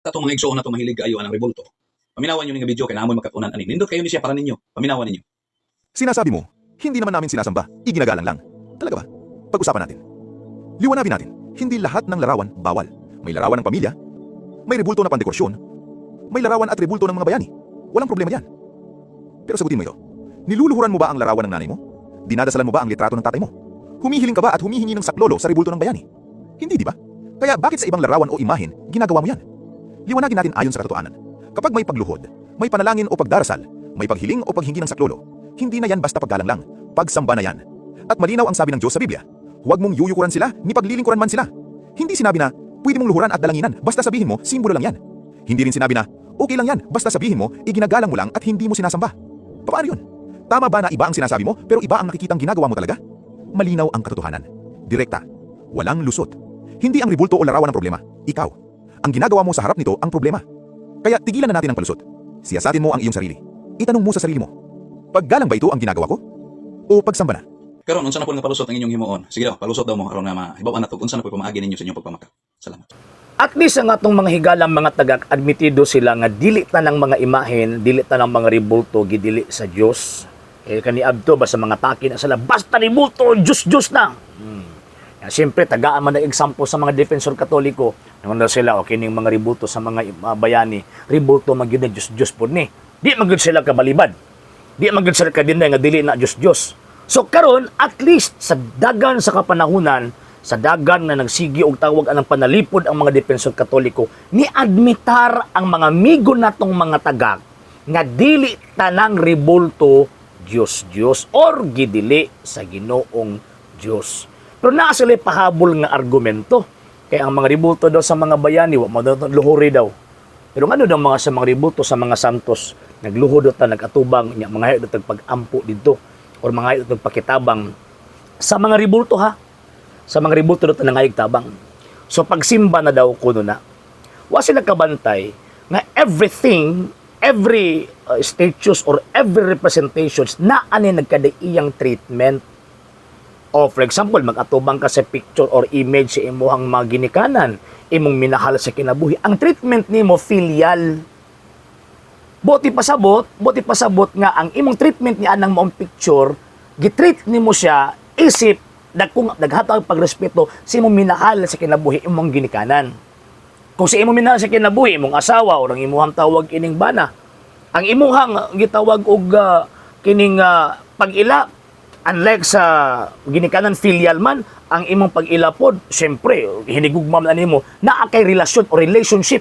Atong mga igsoon nato mahilig kaayo anang rebulto. Paminawan niyo ning video kay naa moy makatunan ani. Nindot kayo ni siya para ninyo. Paminawan ninyo. Sinasabi mo, hindi naman namin sinasamba, iginagalang lang. Talaga ba? Pag-usapan natin. Liwanagin natin, hindi lahat ng larawan bawal. May larawan ng pamilya, may rebulto na pandekorasyon, may larawan at rebulto ng mga bayani. Walang problema yan. Pero sagutin mo ito. Niluluhuran mo ba ang larawan ng nanay mo? Dinadasalan mo ba ang litrato ng tatay mo? Humihiling ka ba at humihingi ng saklolo sa rebulto ng bayani? Hindi, di ba? Kaya bakit sa ibang larawan o imahen, ginagawa mo yan? Liwanagin natin ayon sa katotohanan. Kapag may pagluhod, may panalangin o pagdarasal, may paghiling o paghingi ng saklolo, hindi na yan basta paggalang lang, pagsamba na yan. At malinaw ang sabi ng Diyos sa Biblia, huwag mong yuyukuran sila, ni paglilingkuran man sila. Hindi sinabi na, pwede mong luhuran at dalanginan, basta sabihin mo, simbolo lang yan. Hindi rin sinabi na, okay lang yan, basta sabihin mo, iginagalang mo lang at hindi mo sinasamba. Paano yun? Tama ba na iba ang sinasabi mo, pero iba ang nakikitang ginagawa mo talaga? Malinaw ang katotohanan. Direkta. Walang lusot. Hindi ang rebulto o larawan ang problema. Ikaw. Ang ginagawa mo sa harap nito ang problema. Kaya tigilan na natin ang palusot. Siyasatin mo ang iyong sarili. Itanong mo sa sarili mo. Paggalang ba ito ang ginagawa ko? O pagsamba na? Karon, unsa na po nga palusot ang inyong himuon? Sige daw, palusot daw mo aron nga mahibaw na to unsa na po pamaagi ninyo sa inyong pagpamaka. Salamat. At least ang atong mga higalang mga tagak, admitido sila nga dili tanang mga imahen, dili tanang mga rebulto gidili sa Dios. Eh kani adto ba sa mga taki na sila basta rebulto, Dios Dios na. Ya, siyempre tagaan man ang example sa mga defensor Katoliko. Nangon na sila, okay ning mga rebulto sa mga bayani, rebulto man gyud na Dios Dios pod ni. Di man gyud sila kabalibad. Di man gyud sila kadinay nga dili na Dios Dios. So karon, at least sa dagan sa kapanahunan, sa dagan na nagsigi og tawag anang panalipod ang mga defensor Katoliko, ni admitar ang mga migo natong mga tagak nga dili tanang rebulto Dios Dios or gidili sa Ginoong Dios. Pero naa sila pahabol nga argumento. Kaya ang mga rebulto daw sa mga bayani, wa mo daw luhuri daw. Pero ano daw mga sa mga rebulto sa mga santos, nagluhod daw ta, nag-atubang nya, mga daw pag-ampo didto or mga daw pakitabang sa mga rebulto ha. Sa mga rebulto daw ta nangayog tabang. So pagsimba na daw kuno na. Wa sila kabantay nga everything, every statues or every representations na ani nagkadaiyang treatment. O for example, mag-atubang ka sa picture or image sa imuhang mga ginikanan, imong minahal sa kinabuhi. Ang treatment nimo filial. Buot pasabot nga ang imong treatment ni anang maong picture, gitreat nimo siya isip dagkong naghatag pagrespeto sa imong minahal sa kinabuhi, imong ginikanan. Kung sa imong minahal sa kinabuhi, imong asawa o ang imuhang tawag ining bana, ang imuhang gitawag og kining pag-ila, unlike sa ginikanan, filial man ang imong pag-ila pod, syempre hinigugma man nimo, naa kay relasyon o relationship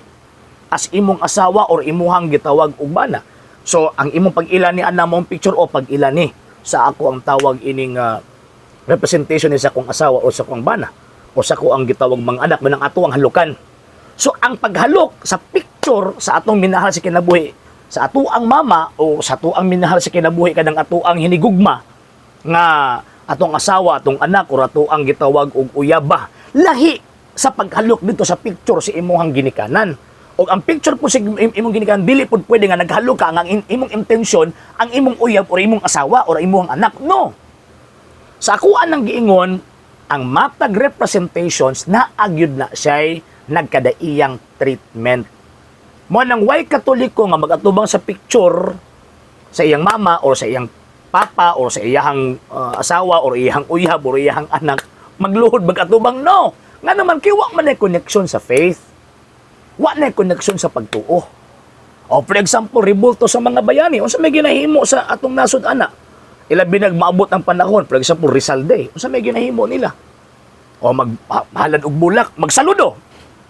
as imong asawa or imuhang gitawag og bana. So ang imong pag-ila ni ana mong picture o pag-ila ni sa ako ang tawag ining representation ni sa akong asawa o sa akong bana o sa ako ang gitawag mga anak manang ato ang halukan. So ang paghalok sa picture sa atong minahal sa kinabuhi, sa ato ang mama o sa ato ang minahal sa kinabuhi, kanang ato ang hinigugma nga atong asawa, atong anak o ato ang gitawag og uyaba, lahi sa paghalok dito sa picture sa imuhang ginikanan. O ang picture po sa imong ginikanan, dili pod pwede nga naghalok ka nga ang imong intention ang imong uyab or imong asawa or imong anak. No. Sa akuan ng giingon, ang matag representations na agyud na siya'y nagkadaiyang treatment. Mo nang way Katoliko nga magatubang sa picture sa iyang mama or sa iyang papa or sa iyang asawa or iyang uyab or iyang anak, magluhod magatubang, no. Nga naman kay wa man ay connection sa faith. Wa na connection sa pagtuo. O for example, rebulto sa mga bayani. Unsa may ginahimo sa atong nasod ana? Ilabi nag maabot ang panahon, for example, Rizal Day. Unsa may ginahimo nila? O maghalad og bulak, magsaludo.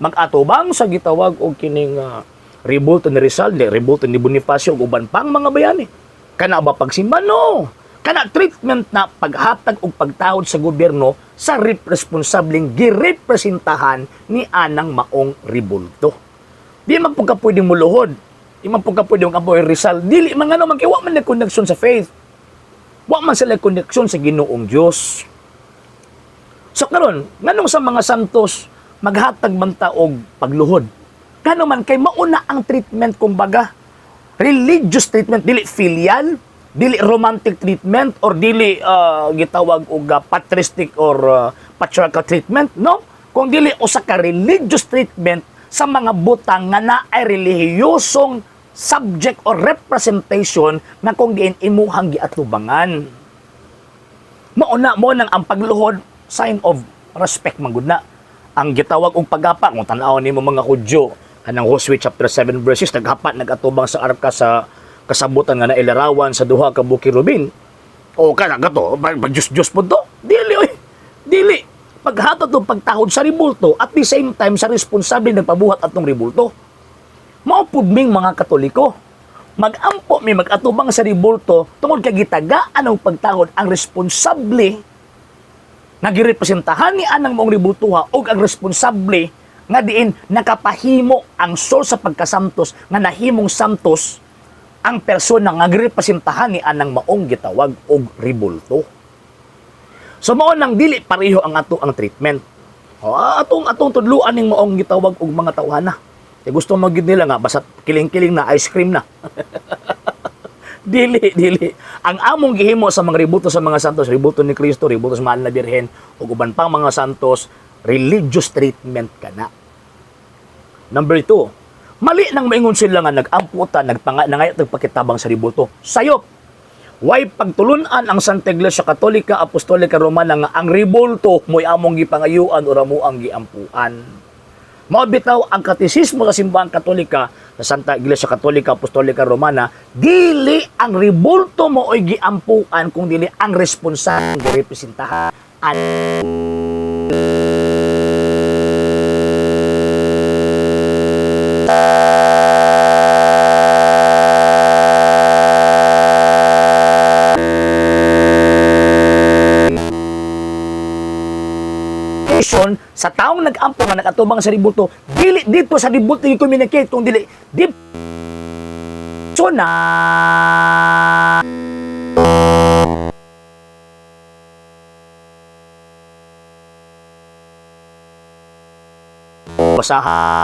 Mag-atubang sa gitawag og kining rebulto ni Rizal, ni rebulto ni Bonifacio ug uban pang mga bayani. Kana ba pagsimba? No. Kana treatment na paghatag og pagtahod sa gobyerno sa responsableng girepresentahan ni anang maong rebulto. Di man po ka pwedeng muluhod. Di man po ka pwedeng apoy Rizal. Dili man nga naman kay wa man na connection sa faith. Wa man sila connection sa Ginoong Dios. So karon, nganong sa mga santos maghatag man ta og pagluhod? Kano man kay mauna ang treatment kumbaga. Religious treatment, dili filial, dili romantic treatment or dili gitawag og patristic or patriarchal treatment, no? Kung dili usa ka religious treatment. sa mga butang nga naay relihiyosong subject or representation nga kung diin imuhang giatubangan. Mauna mo nang ang pagluhod, sign of respect man gud na. Ang gitawag og paggapa, kung tan-aw nimo mga Hudyo, kanang Josue chapter 7 verses, naghapa nagatubang sa arka sa kasabutan nga nailarawan sa duha ka bukid Rubin. O kana gato, pag Diyos po to. Dili oy. Dili. Paghatod og pagtahod sa ribulto at the same time sa responsable nagpabuhat atong ribulto. Mao pud ming mga Katoliko. Magampo mi mag-atubang sa ribulto tungod kay gitagaan og pagtahod ang responsable nga girepresentahan ni anang maong ribultuha og ang responsable nga diin nakapahimo ang source sa pagkasamtos nga nahimong samtos ang persona nga girepresentahan ni anang maong gitawag og ribulto. So mao nang dili pareho ang ato ang treatment. O, atong atong tudluan ning maong gitawag og mga tawhana. Kay gusto man gyud nila nga basta kiling-kiling na ice cream na. Dili, dili. Ang among gihimo sa mga ribulto sa mga santos, ribulto ni Kristo, ribulto sa Mahal na Birhen, ug uban pang mga santos, religious treatment kana. Number 2, mali nang maingon sila nga nag-ampo ta, nagpanga, nangayat nagpakitabang sa ribulto. Sayop! Way pagtulunan ang Santa Iglesia Katolika Apostolika Romana nga ang ribulto mo'y among gipangayuan o amo ang giampuan. Mao bitaw ang katisismo sa Simbahang Katolika sa Santa Iglesia Katolika Apostolika Romana, dili ang ribulto mo oy giampuan kung dili ang responsable girepresentahan communication sa taong nag-ampo nga nakatubang sa ribulto, dili dito sa ribulto i-communicate kung dili di so na basahan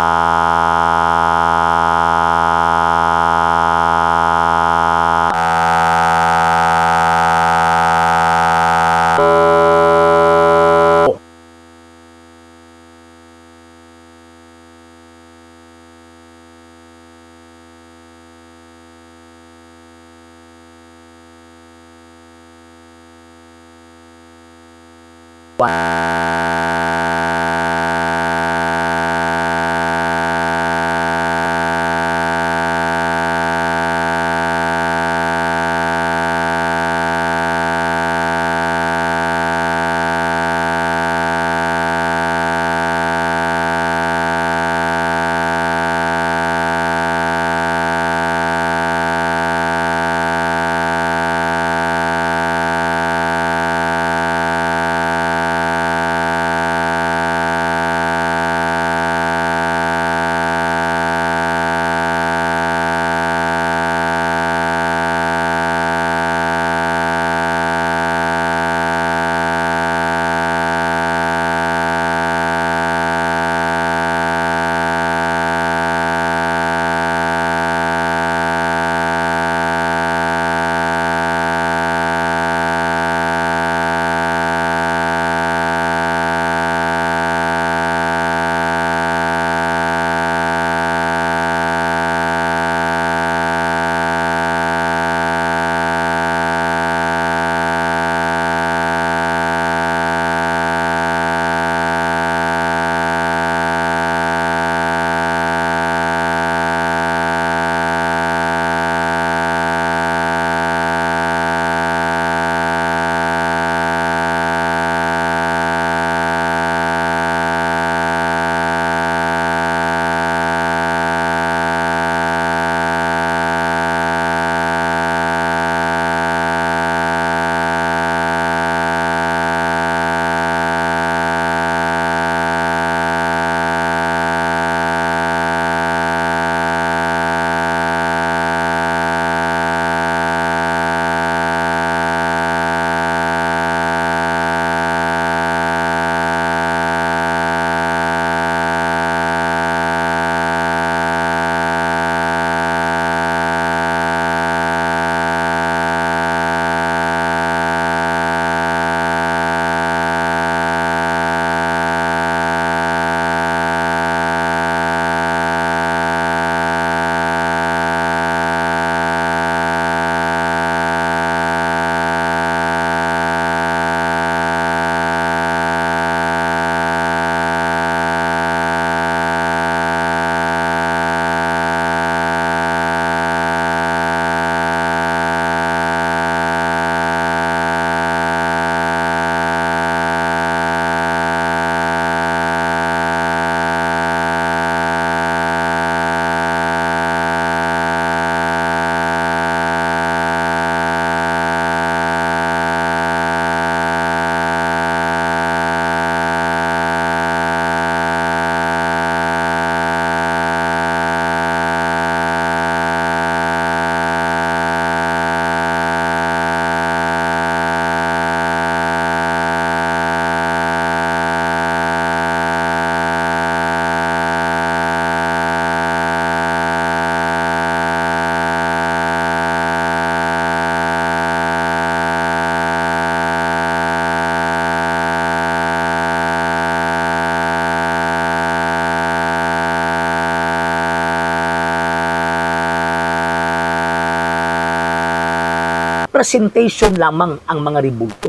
Representation lamang ang mga rebulto.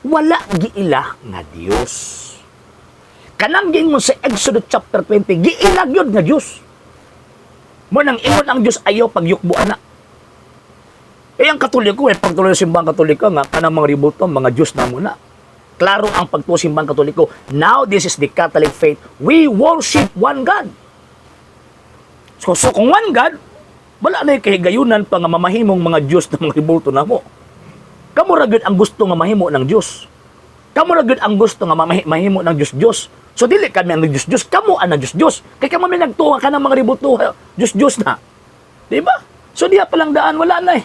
Wala giila nga Dios. Kanang giingon sa Exodus chapter 20, giila gyud nga Dios. Mao nang ingon ang Dios, ayaw pagyukbo ana. Eh ang Katoliko, eh pagtuloy sa Simbang Katoliko nga kanang mga rebulto, mga Diyos na muna. Klaro ang pagtuo sa Simbang Katoliko. Now this is the Catholic faith. We worship one God. So kung one God, wala na kahigayunan pa nga mamahimong mga Diyos ng mga rebulto na mo. Kamo ra gyud ang gusto nga mahimo ng Diyos. Kamo ra gyud ang gusto nga mahimo ng Diyos Diyos. So dili kami ang Diyos Diyos, kamo ang Diyos Diyos. Kay kamo may nagtuwa ka ng mga rebulto, Diyos Diyos na. Di ba? So diha pa lang daan, wala na eh.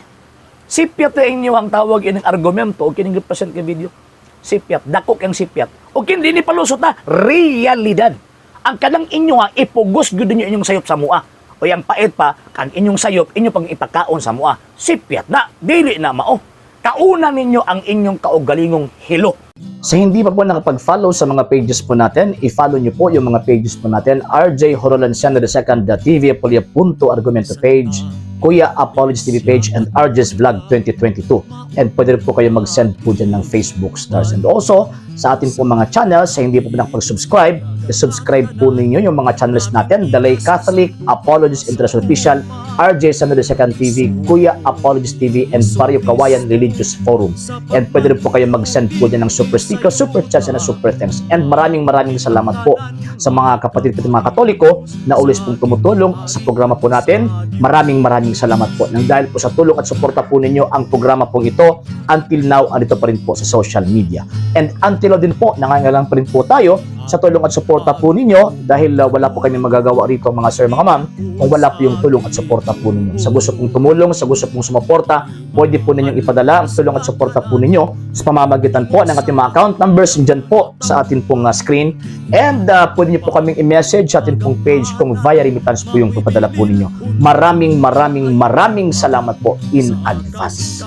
Sipyat na inyo ang tawag ining argumento o kining represent kay video. Sipyat, dako kang sipyat. O kini ni palusot na realidad. Ang kanang inyo nga ipugos gyud ninyo inyong sayop sa mua. O yang pait pa, kang inyong sayop inyo pang ipakaon sa mua. Sipyat na, dili na mao. Kauna ninyo ang inyong kaugalingong hilo. Sa hindi pa po nakapag-follow sa mga pages po natin, i-follow nyo po yung mga pages po natin. RJ Horolanciano II, TV Apolia Punto Argumento page, Kuya Apologies TV page, and RJ's Vlog 2022. And pwede rin po kayo mag-send po dyan ng Facebook stars. And also, sa atin po mga channels, sa hindi po po nakapag-subscribe, i-subscribe po ninyo yung mga channels natin. Dalay Catholic, Apologies International Official, RJ Samuel II TV, Kuya Apologies TV, and Barrio Kawayan Religious Forum. And pwede rin po kayo mag-send po dyan ng super sticker, super chats, and super thanks. And maraming maraming salamat po sa mga kapatid po mga Katoliko na always pong tumutulong sa programa po natin. Maraming maraming salamat po. Nang dahil po sa tulong at suporta po ninyo ang programa pong ito, until now, andito pa rin po sa social media. And until now din po, nangangailangan pa rin po tayo sa tulong at suporta po ninyo dahil wala po kami magagawa rito, mga sir, mga ma'am, kung wala po yung tulong at suporta po ninyo. Sa gusto pong tumulong, sa gusto pong sumuporta, pwede po ninyong ipadala ang tulong at suporta po ninyo sa pamamagitan po ng ating mga account numbers dyan po sa atin pong screen. And pwede niyo po kaming i-message sa atin pong page kung via remittance po yung papadala po ninyo. Maraming maraming maraming salamat po in advance.